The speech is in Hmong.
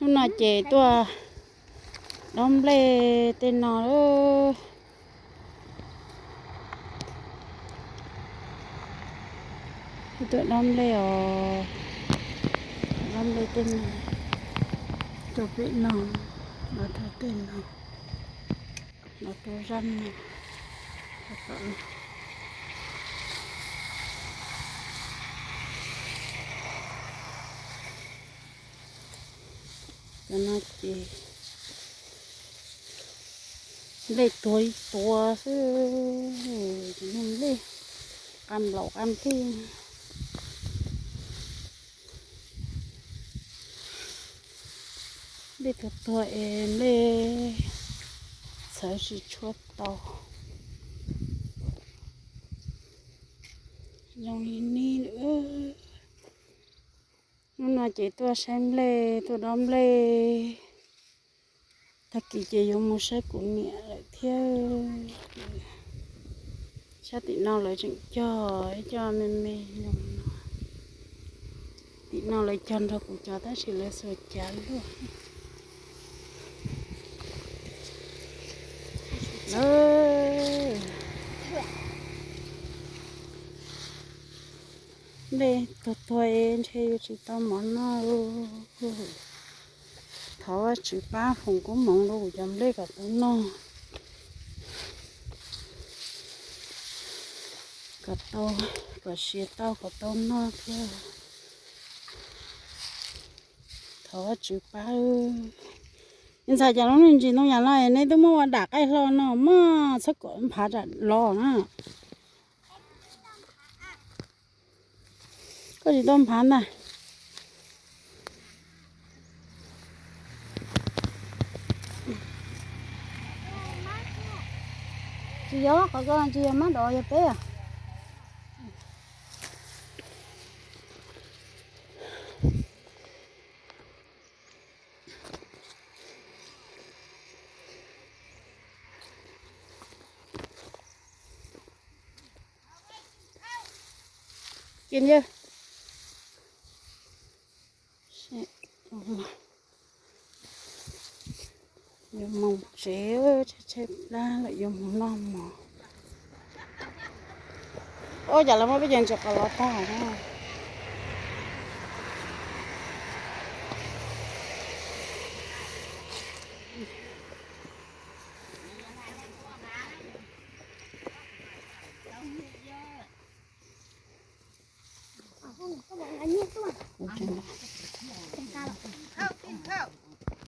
Hnub no ces tuaj dob nplej tej no lawm. Tuaj dob nplej os, dob nplej tej no rau pem no, los rau tej no, los rau zaj no, rau tom no. Cov no ces nplej tuag ib tuas xwb, nplej qab nplaum qab nplij. Nplej tuag tuag es nplej txhawv tsis tshua tau. Zoo li ne lawm. Hnub no ces tuaj saib nplej, tuaj dob nplej. Tag kis ces yuav mus saib kuv niam lawm thiab. Sab tim no lawv tseem cog ib co me me zoo no. Tim no lawv cog nrog kuv cov tab sis lawv xuas cav luaj. Nplej tuag tuag es ntshe yuav tsis tau mov noj. Thov Vajtswv pab foom koob hmoov rau kuv cov nplej kom tau noj, kom tau, kom siav tau kom tau noj thiab. Thov Vajtswv pab. Ntxhais, cas lub ntsis ntoo yam no nej twb muab ua dam qaij hlo no mas txhob kom nphav ram los na. Koj tsis tau nphav ntag. Tsis yog qhov ko, tsis yog mab dov, yog peb. Cia yawg, yuav mus tsev, tshaib tshaib plab lawm, yuav mus noj mov. Ua cas lawv muab peb cov ntses qos los tag na.